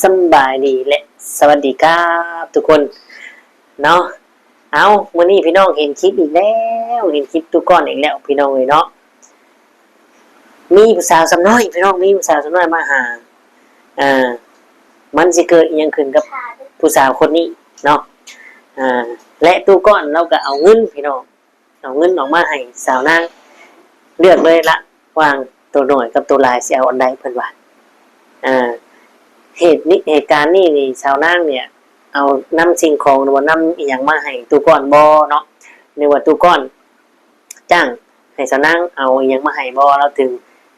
ສຳບາຍດີ ແລະ ສະຫວັດດີຄັບທຸກຄົນເນາະ. ເອົາ ມື້ນີ້ພີ່ນ້ອງເຫັນຄລິບອີກແລ້ວ ເຫັນຄລິບຕູ້ກ້ອນອີກແລ້ວພີ່ນ້ອງເອີຍເນາະ. ມີຜູ້ສາວສ່ຳນ້ອຍພີ່ນ້ອງ ມີຜູ້ສາວສ່ຳນ້ອຍມາຫາ ອ່າ ມັນຊິເກີດອີ່ຫຍັງຂຶ້ນກັບຜູ້ສາວຄົນນີ້ເນາະ. ອ່າ ແລະ ຕູ້ກ້ອນລາວກໍເອົາເງິນພີ່ນ້ອງ ເອົາເງິນອອກມາໃຫ້ສາວນາງ ເລືອກເລີຍລະຫວ່າງໂຕໜ້ອຍກັບໂຕຫຼາຍ ຊິເອົາອັນໃດເພິ່ນວ່າ. ອ່າ ເຫດນີ້ ເຫດການນີ້ນີ້ ສາວນາງນີ້ເອົານຳສິ່ງຂອງ ຫຼືວ່ານຳອີ່ຫຍັງມາໃຫ້ຕູ້ກ້ອນບໍ່ເນາະ ຫຼືວ່າຕູ້ກ້ອນຈ້າງໃຫ້ສາວນາງເອົາອີ່ຫຍັງມາໃຫ້ບໍ່ ລາວເຖິງ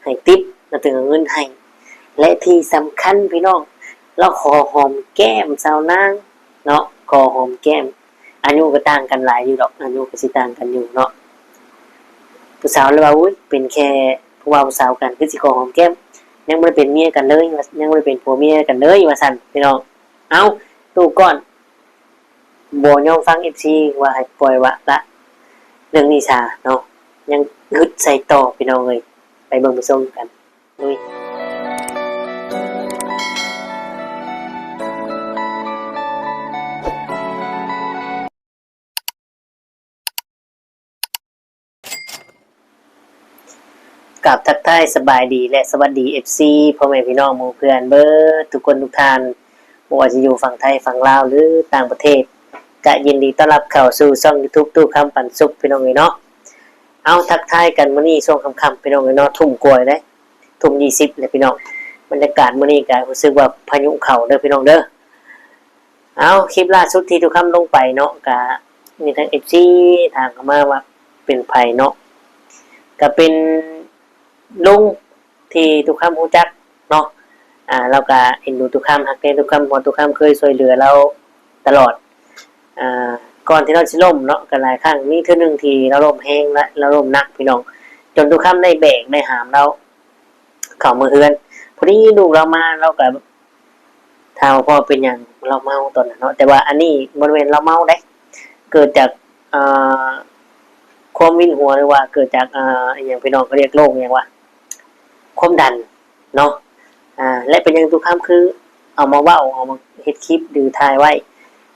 ໃຫ້ຕິບ ລາວເຖິງເອົາເງິນໃຫ້. ແລະ ທີ່ສຳຄັນພີ່ນ້ອງ ລາວຂໍຫອມແກ້ມສາວນາງເນາະ ຂໍຫອມແກ້ມ. ອາຍຸກໍຕ່າງກັນຫຼາຍຢູ່ດອກ ອາຍຸກໍຊິຕ່າງກັນຢູ່ເນາະ. ຜູ້ສາວເລີຍວ່າ ໂອ້ຍ ເປັນແຄ່ຜູ້ບ່າວຜູ້ສາວກັນ ຄືຊິຂໍຫອມແກ້ມ ຍັງບໍ່ໄດ້ເປັນເມຍກັນເລີຍ ຍັງບໍ່ໄດ້ເປັນຜົວເມຍກັນເລີຍ ວ່າຊັ້ນພີ່ນ້ອງ. ເອົ້າ ຕູ້ກ້ອນບໍ່ຍອມຟັງເອັຟຊີ ວ່າໃຫ້ປ່ອຍວາລະເລື່ອງນີ້ຊະເນາະ ຍັງຮຶດໃສ່ຕໍ່ພີ່ນ້ອງເອີຍ. ໄປເບິ່ງໄປຊົມກັນ. ກາບທັກທາຍສະບາຍດີ ແລະ ສະຫວັດດີ ເອັຟຊີ ພໍ່ແມ່ພີ່ນ້ອງໝູ່ເພື່ອນເບິດທຸກຄົນທຸກທ່ານ ບໍ່ວ່າຈະຢູ່ຝັ່ງໄທ ຝັ່ງລາວ ຫຼື ຕ່າງປະເທດ ກະຍິນດີຕ້ອນຮັບເຂົ້າສູ່ຊ່ອງຢູທູບຕູ້ຄຳປັນສຸກ ພີ່ນ້ອງເອີຍເນາະ. ເອົາ ທັກທາຍກັນມື້ນີ້ຊ່ວງຄ່ຳໆ ພີ່ນ້ອງເອີຍເນາະ ທຸ່ມກວ່າແລ້ວ ທຸ່ມຊາວແລ້ວພີ່ນ້ອງ. ບັນຍາກາດມື້ນີ້ກະຮູ້ສຶກວ່າພາຍຸເຂົ້າເດີພີ່ນ້ອງເດີ. ເອົາ ຄລິບລ່າສຸດທີ່ຕູ້ຄຳລົງໄປເນາະ ກະມີທັງເອັຟຊີຖາມເຂົ້າມາວ່າເປັນໃຜເນາະ ກະເປັນລຸງທີ່ຕູ້ຄຳຮູ້ຈັກເນາະ. ອ່າ ລາວກະເອັນດູຕູ້ຄຳ ຮັກແພງຕູ້ຄຳ ເພາະຕູ້ຄຳເຄີຍຊ່ວຍເຫຼືອລາວຕະຫຼອດ. ອ່າ ກ່ອນທີ່ລາວຊິລົ້ມເນາະ ກະຫຼາຍຄັ້ງ ມີເທື່ອໜຶ່ງທີ່ລາວລົ້ມແຮງ ລະລາວລົ້ມໜັກພີ່ນ້ອງ ຈົນຕູ້ຄຳໄດ້ແບກໄດ້ຫາມລາວເຂົ້າມາເຮືອນ. ພໍດີລູກລາວມາ ລາວກະ ຖາມວ່າພໍ່ເປັນຫຍັງ ລາວເມົາຕອນນັ້ນເນາະ ແຕ່ວ່າອັນນີ້ບໍ່ແມ່ນລາວເມົາເດ້ ເກີດຈາກ ອ່າ ຄວາມວິນຫົວ ຫຼືວ່າເກີດຈາກ ອ່າ ອີ່ຫຍັງ ພີ່ນ້ອງເຂົາຮຽກໂລກຫຍັງວະ ຄວາມດັນເນາະ. ອ່າ ແລະ ເປັນຫຍັງຕູ້ຄຳຄືເອົາມາເວົ້າ ເອົາມາເຮັດຄລິບ ຫຼື ຖ່າຍໄວ້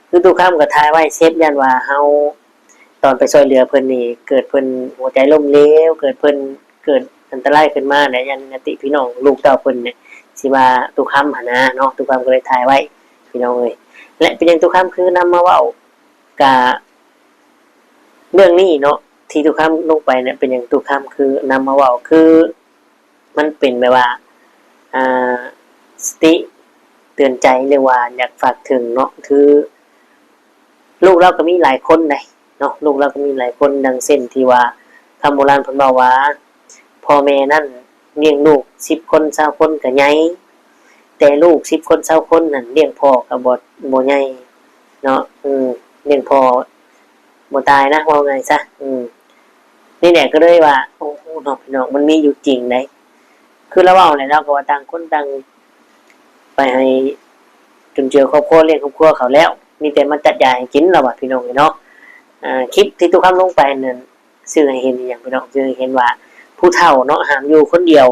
ຄືຕູ້ຄຳກໍຖ່າຍໄວ້ເຊັບ ຢ້ານວ່າເຮົາ ຕອນໄປຊ່ວຍເຫຼືອເພິ່ນນີ້ ເກີດເພິ່ນຫົວໃຈລົ້ມເຫຼວ ເກີດເພິ່ນ ເກີດອັນຕະລາຍຂຶ້ນມາແຫຼະ ຢ້ານຍາດຕິພີ່ນ້ອງລູກເຕົ້າເພິ່ນນີ້ ຊິວ່າຕູ້ຄຳຫັ້ນນາເນາະ ຕູ້ຄຳກໍເລີຍຖ່າຍໄວ້ພີ່ນ້ອງເອີຍ. ແລະ ເປັນຫຍັງຕູ້ຄຳຄືນຳມາເວົ້າ ກະເລື່ອງນີ້ເນາະ ທີ່ຕູ້ຄຳລົງໄປນີ້ ເປັນຫຍັງຕູ້ຄຳຄືນຳມາເວົ້າ ຄື ມັນເປັນແບບວ່າ ອ່າ ສະຕິເຕືອນໃຈ ຫຼືວ່າຢາກຝາກເຖິງເນາະ ຄືລູກລາວກໍມີຫຼາຍຄົນໃດ໋ເນາະ ລູກລາວກໍມີຫຼາຍຄົນ ດັ່ງເຊັ່ນທີ່ວ່າຄຳໂບລານເພິ່ນເວົ້າວ່າ ພໍ່ແມ່ນັ້ນລ້ຽງລູກສິບຄົນຊາວຄົນກໍໃຫຍ່ ແຕ່ລູກສິບຄົນຊາວຄົນນັ້ນລ້ຽງພໍ່ກໍບໍ່ ບໍ່ໃຫຍ່ເນາະ ເອີ ລ້ຽງພໍ່ ບໍ່ຕາຍນະ ເວົ້າງ່າຍຊະ ເອີ ນີ້ແຫຼະ ກໍເລີຍວ່າ ໂອ້ ເນາະ ພີ່ນ້ອງ ມັນມີຢູ່ຈິງໃດ໋ ຄືລາວເວົ້າແຫຼະ ລາວກໍວ່າຕ່າງຄົນຕ່າງໄປໃຫ້ຈຸນເຈືອຄອບຄົວ ລ້ຽງຄອບຄົວເຂົາແລ້ວ ມີແຕ່ມາຈັດຢາໃຫ້ກິນ ລາວວ່າ ພີ່ນ້ອງເອີຍເນາະ. ອ່າ ຄລິບທີ່ຕູ້ຄຳລົງໄປນັ້ນ ສື່ໃຫ້ເຫັນອີ່ຫຍັງ ພີ່ນ້ອງ ສື່ໃຫ້ເຫັນວ່າຜູ້ເຖົ້າເນາະ ຫ້າມຢູ່ຄົນດຽວ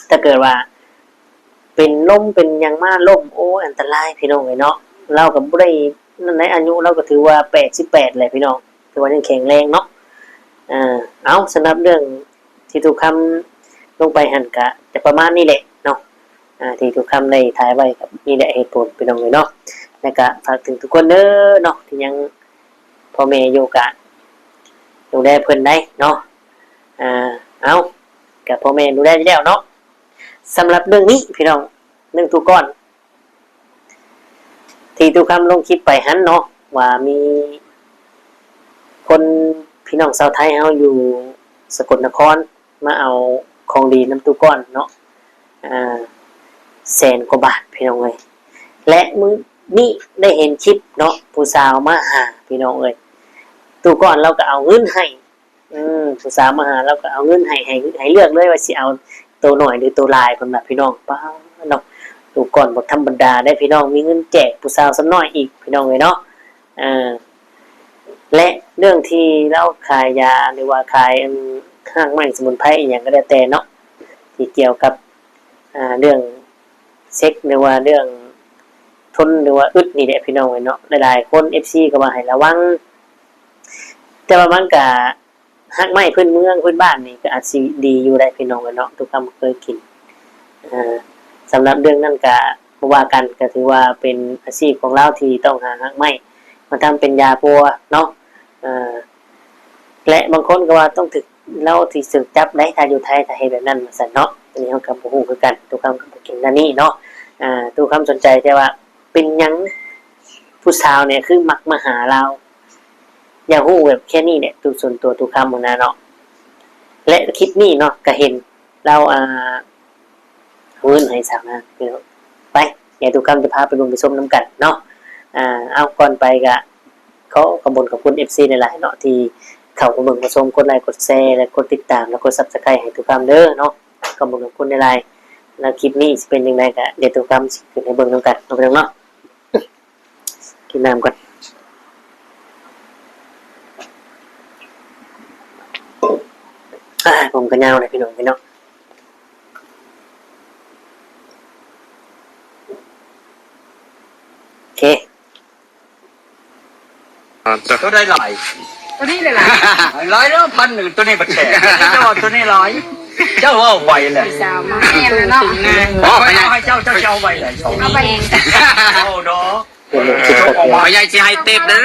ຖ້າເກີດວ່າເປັນລົມເປັນຫຍັງມາລົ້ມ ໂອ້ຍ ອັນຕະລາຍພີ່ນ້ອງເອີຍເນາະ. ລາວກໍບໍ່ໄດ້ນັ້ນໃດ໋ ອາຍຸລາວກໍຖືວ່າແປດສິບແປດແຫຼະພີ່ນ້ອງ ຖືວ່າຍັງແຂງແຮງເນາະ. ເອົາ ສຳລັບເລື່ອງທີ່ຕູ້ຄຳລົງໄປຫັ້ນກະຈະປະມານນີ້ແຫຼະເນາະ ທີ່ຕູ້ຄຳໄດ້ຖ່າຍໄວ້ກໍມີແຫຼະເຫດຜົນພີ່ນ້ອງເອີຍເນາະ. ແລ້ວກະຝາກເຖິງທຸກຄົນເດີເນາະ ທີ່ຍັງພໍ່ແມ່ຢູ່ກະດູແລເພິ່ນໄດ້ເນາະ. ອ່າ ເອົາ ກະພໍ່ແມ່ດູແລຢູ່ແລ້ວເນາະ. ສຳລັບເລື່ອງນີ້ພີ່ນ້ອງ ເລື່ອງຕູ້ກ້ອນ ທີ່ຕູ້ຄຳລົງຄລິບໄປຫັ້ນເນາະ ວ່າມີຄົນ ພີ່ນ້ອງຊາວໄທເຮົາຢູ່ສະກົນນະຄອນ ມາເອົາຂອງດີນຳຕູ້ກ້ອນເນາະ ອ່າ ແສນກວ່າບາດພີ່ນ້ອງເອີຍ. ແລະ ມື້ນີ້ໄດ້ເຫັນຄລິບເນາະ ຜູ້ສາວມາຫາພີ່ນ້ອງເອີຍ ຕູ້ກ້ອນລາວກໍເອົາເງິນໃຫ້ ອືມ ຜູ້ສາວມາຫາ ລາວກໍເອົາເງິນໃຫ້ ໃຫ້ ໃຫ້ເລືອກເລີຍວ່າຊິເອົາໂຕໜ້ອຍ ຫຼື ໂຕຫຼາຍ ເພິ່ນວ່າພີ່ນ້ອງ. ປ້າດເນາະ ຕູ້ກ້ອນບໍ່ທຳມະດາເດ້ພີ່ນ້ອງ ມີເງິນແຈກຜູ້ສາວສ່ຳນ້ອຍອີກພີ່ນ້ອງເອີຍເນາະ. ເອີ ແລະ ເລື່ອງທີ່ລາວຂາຍຢາ ຫຼືວ່າຂາຍ ອັນ ຮາກໄມ້ສະໝຸນໄພອີ່ຫຍັງກໍແລ້ວແຕ່ເນາະ ທີ່ກ່ຽວກັບ ອ່າ ເລື່ອງ ເຊັກ ຫຼືວ່າເລື່ອງທົນ ຫຼືວ່າອຶດນີ້ແຫຼະພີ່ນ້ອງເອີຍເນາະ. ຫຼາຍໆຄົນ ເອັຟຊີ ກໍວ່າໃຫ້ລະວັງ ແຕ່ວ່າມັນກະ ຮາກໄມ້ພື້ນເມືອງພື້ນບ້ານນີ້ກໍອາດຊິດີຢູ່ໄດ໋ພີ່ນ້ອງເອີຍເນາະ, ຕຸຄຳເຄີຍກິນ. ເອີ ສຳລັບເລື່ອງນັ້ນກະບໍ່ວ່າກັນ, ກໍຖືວ່າເປັນອາຊີບຂອງລາວທີ່ຕ້ອງຫາຮາກໄມ້ມາທຳເປັນຢາປົວເນາະ. ເອີ ແລະບາງຄົນກໍວ່າຕ້ອງຖືກ ລາວຊິຖືກຈັບໄດ໋ ຖ້າຢູ່ໄທ ຖ້າເຮັດແບບນັ້ນວ່າຊັ້ນເນາະ. ອັນນີ້ເຮົາກໍບໍ່ຮູ້ຄືກັນ, ຕຸຄຳກໍບໍ່ເກັ່ງດ້ານນີ້ເນາະ. ອາ ຕຸຄຳສົນໃຈແຕ່ວ່າ ເປັນຫຍັງຜູ້ສາວນີ້ຄືມັກມາຫາລາວ? ຢາກຮູ້ແບບແຄ່ນີ້ແຫຼະ ຕຸ ສ່ວນຕົວຕຸຄຳຫັ້ນນະເນາະ. ແລະຄລິບນີ້ເນາະ ກະເຫັນລາວ ອ່າ ເອົາເງິນໃຫ້ສາວນາງພີ່ນ້ອງ. ໄປ ດຽວຕຸຄຳຈະພາໄປເບິ່ງໄປຊົມນຳກັນເນາະ. ອ່າ ເອົາ ກ່ອນໄປກະຂໍຂອບຄຸນຂອບຄຸນ ເອັຟຊີ ຫຼາຍໆເນາະ ທີ່ເຂົ້າມາເບິ່ງມາຊົມ, ກົດໄລ ກົດແຊ ແລະ ກົດຕິດຕາມ ແລະ ກົດ Subscribe ໃຫ້ຕຸຄຳເດີເນາະ. ຂອບຄຸນຂອບຄຸນຫຼາຍໆ ແລ້ວຄລິບນີ້ຊິເປັນຈັ່ງໃດກະ ດຽວຕຸຄຳຊິຂຶ້ນໃຫ້ເບິ່ງນຳກັນເນາະ ພີ່ນ້ອງເນາະ. ກິນນ້ຳກ່ອນ. ອາ ຜົມກໍຍາວແລ້ວພີ່ນ້ອງເອີຍເນາະ. ໂອເຄ ຕົວໃດຫຼາຍ? ຕົວນີ້ແຫຼະຫຼາຍ. ຫຼາຍແລ້ວ ພັນໜຶ່ງ ຕົວນີ້ບັດແທ້. ເຈົ້າວ່າຕົວນີ້ຫຼາຍ ເຈົ້າເວົ້າໄປແຫຼະ. ແມ່ນແລ້ວເນາະ. ບໍ່ ຂ້ອຍເອົາໃຫ້ເຈົ້າ ເຈົ້າຊິເອົາໄວ້ໃດ? ເອົາໄປເອງ. ເວົ້າດອກ. ພໍ່ໃຫຍ່ຊິໃຫ້ເຕັມເດີ.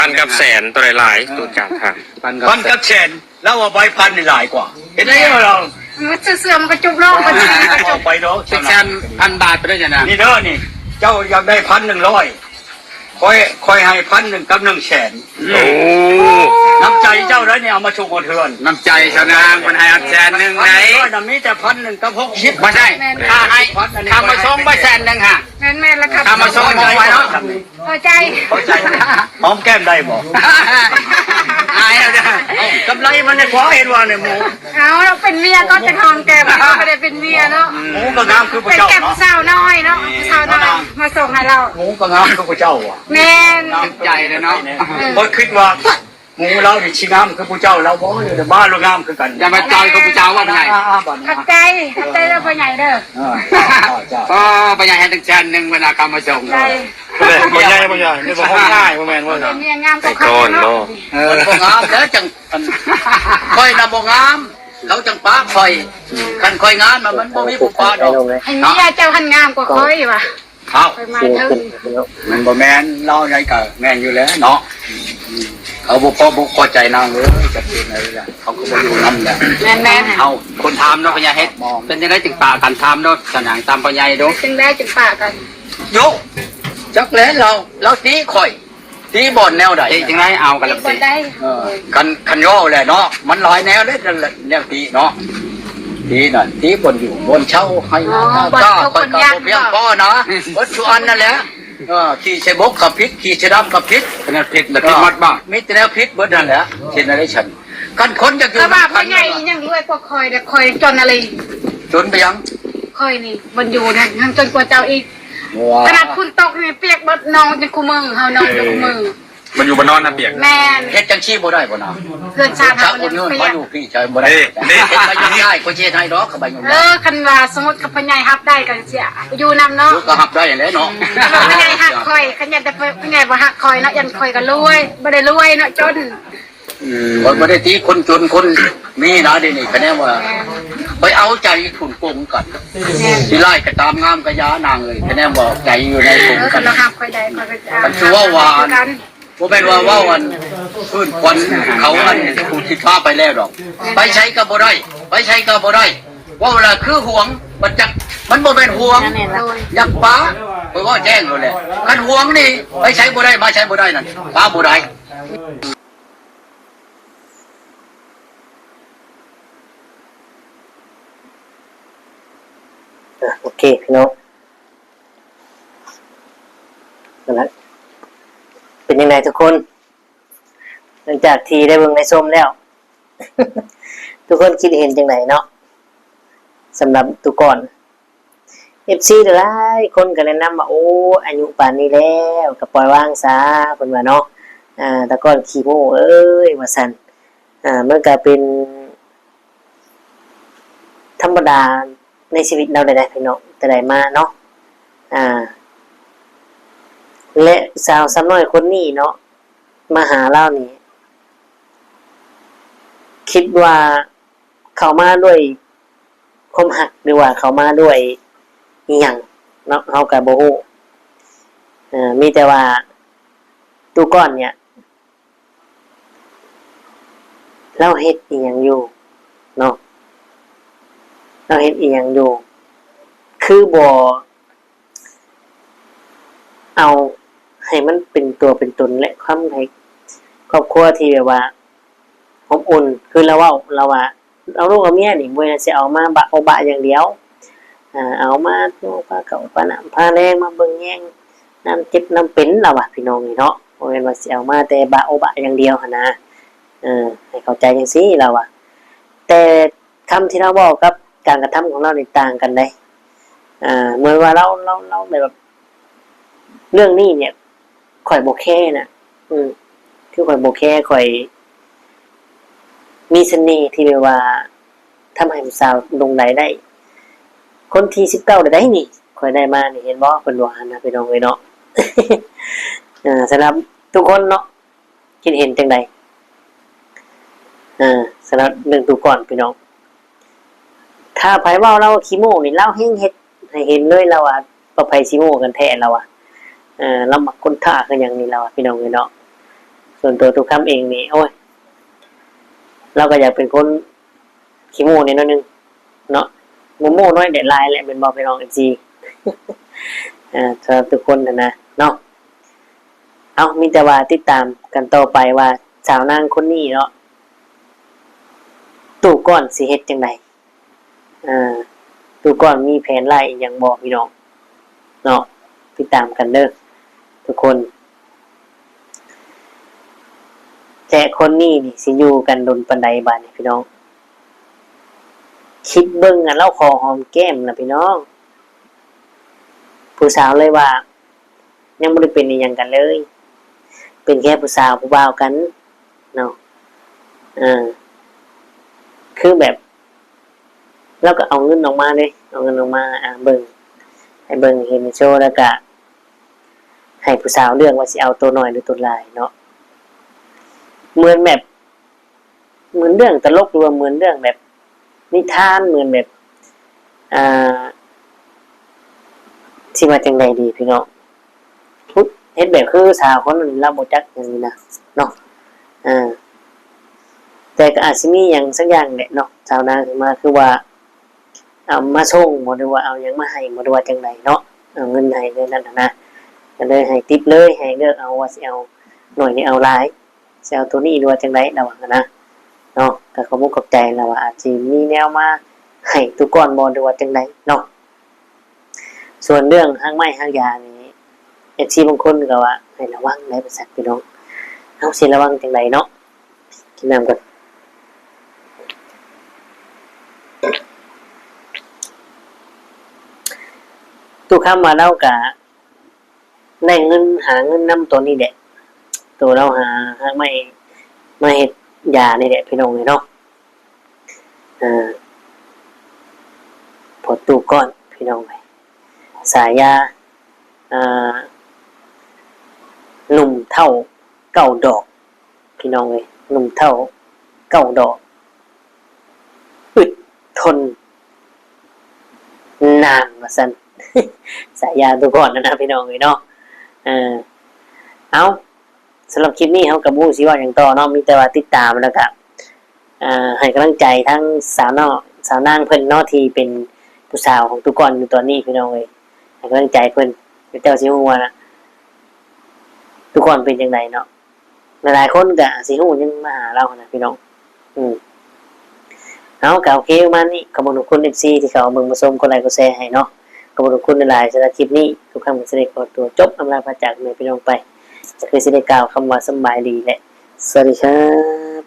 ພັນກັບແສນ ຕົວໃດຫຼາຍ? ເອີ ຕົວກາງທາງ. ພັນກັບແສນ ລາວເອົາໄປພັນນີ້ຫຼາຍກວ່າ. ເຮັດໄດ້ບໍ່ລາວ? ເອີ ເຊື່ອ ເຊື່ອມັນກໍຈົບເນາະ. ເອົາໄປເນາະ. ແສນ ພັນບາດໄປເດີ. ນີ້ເດີ ນີ້ ເຈົ້າຢາກໄດ້ພັນໜຶ່ງຮ້ອຍ ຂ້ອຍ ຂ້ອຍໃຫ້ພັນໜຶ່ງກັບໜຶ່ງແສນ. ໂອ້ ນ້ຳໃຈເຈົ້າໄດ໋ນີ້ ເອົາມາສົ່ງຮອດເຮືອນ. ນ້ຳໃຈຊາວນາງ ເພິ່ນໃຫ້ຮອດແສນໜຶ່ງໄດ໋. ພັນໜຶ່ງຮ້ອຍນະ ມີແຕ່ພັນໜຶ່ງກັບຫົກສິບ. ບໍ່ໃສ່ ຄ່າໃຫ້ ຄ່າມາສົ່ງບໍ່ແສນໜຶ່ງຫາ. ແມ່ນໆ ລະຄັບ. ຄ່າມາສົ່ງບໍ່ໄດ້ເນາະ. ພໍໃຈ ພໍໃຈ. ຫອມແກ້ມໄດ້ບໍ່? ອາຍແລ້ວເດີ. ເອົ້າ ກຳໄລມັນໄດ້ກວ່າ ເຫັນວ່າໃນໝູ່. ເອົາ ເຮົາເປັນເມຍກໍຈະຫອມແກ້ມ ບໍ່ໄດ້ເປັນເມຍເນາະ. ໝູກໍງາມຄືຜູ້ເຈົ້າເນາະ. ເປັນແກ້ມຜູ້ສາວນ້ອຍເນາະ. ຜູ້ສາວນ້ອຍມາສົ່ງໃຫ້ລາວ. ໝູກໍງາມຄືຜູ້ເຈົ້າຫວະ. ແມ່ນ. ຖືກໃຈແລ້ວເນາະ. ເອີ ຂ້ອຍຄິດວ່າ ໝູລາວນີ້ຊິງາມຄືຜູ້ເຈົ້າລາວບໍ່? ເອີ ບ້າລາວງາມຄືກັນ. ຢ່າມາຈ່ອຍຄືຜູ້ເຈົ້າວ່າ ພໍ່ໃຫຍ່. ອ່າໆ ບັດນີ້ ຂອບໃຈ ຂອບໃຈເດີພໍ່ໃຫຍ່ເດີ. ເອີ ເຈົ້າ ພໍ່ໃຫຍ່ໃຫ້ຕັ້ງແສນໜຶ່ງ ເວລາເຂົາມາສົ່ງ. ໃຫຍ່ ພໍ່ໃຫຍ່ ພໍ່ໃຫຍ່ ນີ້ບໍ່ຮ້ອງໄຫ້ ບໍ່ແມ່ນບໍ່? ເປັນເມຍງາມກວ່າຂ້ອຍເນາະ. ເອີ ມັນບໍ່ງາມແລ້ວ ຈັ່ງ ອັນ ຂ້ອຍນະບໍ່ງາມ ເຂົາຈັ່ງປະຂ້ອຍ. ຄັນຂ້ອຍງາມນະ ມັນບໍ່ມີຜູ້ປະດອກ. ໃຫ້ເມຍເຈົ້າຫັ້ນງາມກວ່າຂ້ອຍວ່າ. ເອົ້າ ມັນບໍ່ແມ່ນ ລາວໃດກໍແມ່ນຢູ່ແຫຼະເນາະ. ເຂົາບໍ່ພໍ ບໍ່ພໍໃຈນາງເອີຍ ຈະເປັນໄດ໋ລະ ເຂົາກໍບໍ່ຢູ່ນຳແຫຼະ. ແມ່ນໆ ເຮົາຄົນຖາມເນາະ ພໍ່ໃຫຍ່ເຮັດ ເປັນຈັ່ງໃດຈຶ່ງປະກັນ? ຖາມເນາະ ສະນາງ ຕາມພໍ່ໃຫຍ່ດູ ຈັ່ງໃດຈຶ່ງປະກັນ. ໂຍ ຈັກແຫຼະ ລາວ ລາວຕີຂ້ອຍ ຕີບ່ອນແນວໃດ? ເຮັດຈັ່ງໃດ ເອົາກັນລະຕິ. ເອີ ຄັນ ຄັນເວົ້າແຫຼະເນາະ ມັນຫຼາຍແນວເດ້ ແນວຕີເນາະ. ຕີນັ້ນ ຕີບ່ອນຢູ່ບ່ອນເຊົາ ໃຫ້ ອໍ ບ່ອນທຸກ ບ່ອນຍາກ ຂ້ອຍກໍບໍ່ພຽງພໍນະ ເບິດທຸກອັນນັ້ນແຫຼະ. ເອີ ຂີ້ໃສ່ບົກກໍຜິດ ຂີ້ໃສ່ດຳກໍຜິດ. ຄັນຜິດລະຜິດໝົດບໍ່? ມີແຕ່ແນວຜິດເບິດນັ້ນແຫຼະ. ເຮັດແນວໃດຊັ້ນ? ຄັນຄົນຢາກຢູ່ນຳກັນ ແຕ່ວ່າພໍ່ໃຫຍ່ຍັງລວຍກວ່າຂ້ອຍເດ້ ຂ້ອຍຈົນອີ່ຫຼີ. ຈົນໄປຫຍັງ? ຂ້ອຍນີ້ ບ່ອນຢູ່ນັ້ນຍັງຈົນກວ່າເຈົ້າອີກ. ຂະໜາດຝົນຕົກນີ້ປຽກເບິດ ນອນຈົນຄູ່ມື້ ເຮົານອນຈົນຄູ່ມື້. ມັນຢູ່ບ້ານນອນນະປຽກ. ແມ່ນ. ເຮັດຈັ່ງຊີ້ບໍ່ໄດ້ບໍ່ນະ? ເຮືອນຊານເຮົາຍັງປຽກ. ມາຢູ່ພີ້ໃຊ້ບໍ່ໄໄດ້. ເດ້ ເຮັດໄປຢູ່ໃຊ້ ຂ້ອຍຊິເຮັດໃຫ້ດອກ ຄັນວ່າຢູ່. ເອີ ຄັນວ່າສົມມຸດຄັນພໍ່ໃຫຍ່ຮັບໄດ້ກໍຊິຢູ່ນຳເນາະ. ກໍຮັບໄດ້ແຫຼະເນາະ. ຄັນວ່າພໍ່ໃຫຍ່ຮັກຂ້ອຍ ຄັນຢ້ານແຕ່ພໍ່ໃຫຍ່ບໍ່ຮັກຂ້ອຍເນາະ ຢ້ານຂ້ອຍກໍລວຍ ບໍ່ໄດ້ລວຍເນາະ ຈົນ. ອືມ ຂ້ອຍບໍ່ໄດ້ຕິຄົນຈົນຄົນມີນະ ດຽວນີ້ຄະແນນວ່າ ແມ່ນ ຂ້ອຍເອົາໃຈທຸ່ນປົງກັນ. ແມ່ນ. ຊິຮ້າຍກໍຕາມ ງາມກໍຢ່ານາງເອີຍ ຄະແນນວ່າໃຈຢູ່ໃນປົງກັນ. ເອີ ຄັນເຮົາຮັກຂ້ອຍໄດ້ ຂ້ອຍກໍຈະ ຄັນຊິເວົ້າວ່າ ຄືກັນ ບໍ່ແມ່ນວ່າເວົ້າອັນ ຟື້ນຄວັນເຂົາອັນຜູ້ທີ່ພາໄປແລ້ວດອກ. ໄປໃສກໍບໍ່ໄດ້ ໄປໃສກໍບໍ່ໄດ້. ເວົ້າລະຄືຫວງ ມັນຈັກ ມັນບໍ່ແມ່ນຫວງ ແມ່ນລະ ຢາກປະ. ຂ້ອຍເວົ້າແຈ້ງໂລດແຫຼະ ຄັນຫວງນີ້ ໄປໃສບໍ່ໄດ້ ມາໃສບໍ່ໄດ້ນັ້ນ ປະບໍ່ໄດ້. ອ່ະ ໂອເຄ ພີ່ນ້ອງ ນັ້ນລະ ເປັນຈັ່ງໃດທຸກຄົນ? ຫຼັງຈາກທີ່ໄດ້ເບິ່ງໄດ້ຊົມແລ້ວ ທຸກຄົນຄິດເຫັນຈັ່ງໃດເນາະ? ສຳລັບຕຸກອນ ເອັຟຊີຫຼາຍໆຄົນກໍແນະນຳວ່າ ໂອ້ ອາຍຸປານນີ້ແລ້ວກໍປ່ອຍວາງຊະ ເພິ່ນວ່າເນາະ. ອາ ຕາກອນຂີ້ໂມ້ເອີຍ ວ່າຊັ້ນ. ອາ ມັນກໍເປັນທຳມະດາໃນຊີວິດລາວໃດໆ ພີ່ນ້ອງ ແຕ່ໃດມາເນາະ. ອ່າ ແລະ ສາວສາວນ້ອຍຄົນນີ້ເນາະ ມາຫາລາວນີ້ ຄິດວ່າເຂົ້າມາດ້ວຍຄວາມຮັກ ຫຼືວ່າເຂົ້າມາດ້ວຍອີ່ຫຍັງເນາະ ເຮົາກໍບໍ່ຮູ້. ເອີ ມີແຕ່ວ່າຕູ້ກ້ອນເນີ້ຍ ລາວເຮັດອີ່ຫຍັງຢູ່ເນາະ ລາວເຮັດອີ່ຫຍັງຢູ່ ຄືບໍ່ ເອົາໃຫ້ມັນເປັນຕົວເປັນຕົນ ແລະ ຄວາມໃຫ້ຄອບຄົວທີ່ແບບວ່າອົບອຸ່ນ ຄືລາວເວົ້າ ລາວວ່າ ເອົາລູກເອົາເມຍນີ້ ບໍ່ແມ່ນຊິເອົາມາບະໂອບະຢ່າງດຽວ ເອົາມາພາເຂົ້າພານ້ຳພາແລງ ມາເບິ່ງແຍງນຳເຈັບນຳເປັນ ລາວວ່າ ພີ່ນ້ອງເອີຍເນາະ ບໍ່ແມ່ນວ່າຊິເອົາມາແຕ່ບະໂອບະຢ່າງດຽວຫັ້ນນະ ເອີ ໃຫ້ເຂົ້າໃຈຈັ່ງຊີ້ ລາວວ່າ ແຕ່ ຄຳທີ່ລາວເວົ້າກັບການກະທຳຂອງລາວນີ້ຕ່າງກັນເດ້ ອ່າ ເໝືອນວ່າລາວ ລາວ ລາວແບບ ເລື່ອງນີ້ເນຍ ຂ້ອຍບໍ່ແຄນະ ອືມ ຄືຂ້ອຍບໍ່ແຄ ຂ້ອຍມີສະເໜ່ທີ່ແບບວ່າທຳໃຫ້ຜູ້ສາວຫຼົງໄຫຼໄດ້ ຄົນທີສິບເກົ້າແລ້ວໃດ໋ນີ້ ຂ້ອຍໄດ້ມານີ້ ເຫັນບໍ່ ເພິ່ນວ່າຫັ້ນນະ ພີ່ນ້ອງເອີຍເນາະ ເອີ ສຳລັບທຸກຄົນເນາະ ຄິດເຫັນຈັ່ງໃດ? ເອີ ສຳລັບເລື່ອງຕູ້ກ້ອນພີ່ນ້ອງ ຖ້າໃຜເວົ້າລາວຂີ້ໂມ້ນີ້ ລາວແຮ່ງເຮັດໃຫ້ເຫັນເລີຍ ລາວວ່າປະໄພຊິໂມ້ກັນແທ້ ລາວວ່າ ເອີ ລາວມັກຄົນຖ້າຄືຫຍັງນີ້ ລາວວ່າ ພີ່ນ້ອງເອີຍເນາະ ສ່ວນຕົວຕູ້ຄຳເອງນີ້ ໂອ້ຍ ລາວກໍຢາກເປັນຄົນ ຂີ້ໂມ້ແດ່ໜ້ອຍໜຶ່ງເນາະ ບໍ່ໂມ້ນ້ອຍແດ່ຫຼາຍແຫຼະ ແມ່ນບໍ່ພີ່ນ້ອງເອັຟຊີ ເອີ ສຳລັບທຸກຄົນຫັ້ນນະເນາະ ເອົາ ມີແຕ່ວ່າຕິດຕາມກັນຕໍ່ໄປວ່າສາວນາງຄົນນີ້ເນາະ ຕູ້ກ້ອນຊິເຮັດຈັ່ງໃດ ເອີ ຕູ້ກ້ອນມີແຜນຮ້າຍອີ່ຫຍັງບໍ່ພີ່ນ້ອງເນາະ ຕິດຕາມກັນເດີທຸກຄົນ ແລະ ຄົນນີ້ນີ້ຊິຢູ່ກັນດົນປານໃດບາດນີ້ພີ່ນ້ອງ ຄິດເບິ່ງ ອັນລາວຂໍຫອມແກ້ມນະພີ່ນ້ອງ ຜູ້ສາວເລີຍວ່າ ຍັງບໍ່ໄດ້ເປັນອີ່ຫຍັງກັນເລີຍ ເປັນແຄ່ຜູ້ສາວຜູ້ບ່າວກັນເນາະ ເອີ ຄືແບບ ລາວກໍເອົາເງິນອອກມາເດ້ ເອົາເງິນອອກມາ ອ່າ ເບິ່ງ ໃຫ້ເບິ່ງ ເຫັນໂຊ ແລ້ວກະໃຫ້ຜູ້ສາວເລືອກວ່າຊິເອົາໂຕນ້ອຍ ຫຼື ໂຕຫຼາຍເນາະ ເໝືອນແບບ ເໝືອນເລື່ອງຕະຫຼົກ ຫຼືວ່າເໝືອນເລື່ອງແບບນິທານ ເໝືອນແບບ ອ່າ ຊິວ່າຈັ່ງໃດດີພີ່ນ້ອງ ເຮັດແບບຄືສາວຄົນນັ້ນລາວບໍ່ຈັກຫຍັງນີ້ນະເນາະ ເອີ ແຕ່ກໍອາດຊິມີຫຍັງສັກຢ່າງແຫຼະເນາະ ສາວນາງມາ ຄືວ່າ ເອົາມາສົ່ງບໍ ຫຼືວ່າເອົາຫຍັງມາໃຫ້ບໍ ຫຼືວ່າຈັ່ງໃດເນາະ ເອົາເງິນໃຫ້ແນວນັ້ນຫັ້ນນະ ກໍເລີຍໃຫ້ຕິບເລີຍ ໃຫ້ເລືອກເອົາວ່າຊິເອົາໜ້ອຍ ຫຼື ເອົາຫຼາຍ ຊິເອົາໂຕນີ້ ຫຼືວ່າຈັ່ງໃດ ລາວວ່າຫັ້ນນະເນາະ ກໍຂອບອົກຂອບໃຈ ລາວວ່າອາດຊິມີແນວມາໃຫ້ຕູ້ກ້ອນບໍ ຫຼືວ່າຈັ່ງໃດເນາະ ສ່ວນເລື່ອງຮາກໄມ້ຮາກຢານີ້ ເອັຟຊີບາງຄົນກໍວ່າໃຫ້ລະວັງໄດ໋ ວ່າຊັ້ນພີ່ນ້ອງ ເຮົາຊິລະວັງຈັ່ງໃດເນາະ ກິນນ້ຳກ່ອນ ຕູ້ຄຳວ່າລາວກະໄດ້ເງິນ ຫາເງິນນຳໂຕນີ້ແຫຼະ ໂຕລາວຫາຮາກໄມ້ມາເຮັດຢານີ້ແຫຼະ ພີ່ນ້ອງເອີຍເນາະ ເອີ ພໍ່ຕູ້ກ້ອນ ພີ່ນ້ອງເອີຍ ສາຍາ ອ່າ ໜຸ່ມເຖົ້າເກົ້າດອກ ພີ່ນ້ອງເອີຍ ໜຸ່ມເຖົ້າເກົ້າດອກ ອຶດທົນນານ ວ່າຊັ້ນ ສາຍາຕູ້ກ້ອນນະ ພີ່ນ້ອງເອີຍເນາະ ເອີ ເອົາ ສຳລັບຄລິບນີ້ເຮົາກໍບໍ່ຮູ້ຊິເວົ້າຫຍັງຕໍ່ເນາະ ມີແຕ່ວ່າຕິດຕາມ ແລ້ວກໍ ອ່າ ໃຫ້ກຳລັງໃຈທັງສາວເນາະ ສາວນາງເພິ່ນເນາະ ທີ່ເປັນຜູ້ສາວຂອງຕູ້ກ້ອນຢູ່ຕອນນີ້ ພີ່ນ້ອງເອີຍ ໃຫ້ກຳລັງໃຈເພິ່ນ ແລ້ວເຈົ້າຊິຮູ້ວ່າຕູ້ກ້ອນເປັນຈັ່ງໃດເນາະ ຫຼາຍໆຄົນກໍອາດຊິຮູ້ ຍັງມາຫາລາວຫັ້ນນະ ພີ່ນ້ອງ ອືມ ເອົາ ກໍໂອເຄປະມານນີ້ ຂອບຄຸນຂອບຄຸນເອັຟຊີທີ່ເຂົ້າມາເບິ່ງມາຊົມ ກົດໄລກົດແຊໃຫ້ເນາະ ຂອບຄຸນຂອບຄຸນຫຼາຍໆ ສຳລັບຄລິບນີ້ ຕູ້ຄຳກໍຊິໄດ້ຂໍຕົວຈົບອຳລາພາຈາກແມ່ພີ່ນ້ອງໄປ ກໍຄືຊິໄດ້ກ່າວຄຳວ່າສຳບາຍດີ ແລະ ສະຫວັດດີຄັບ.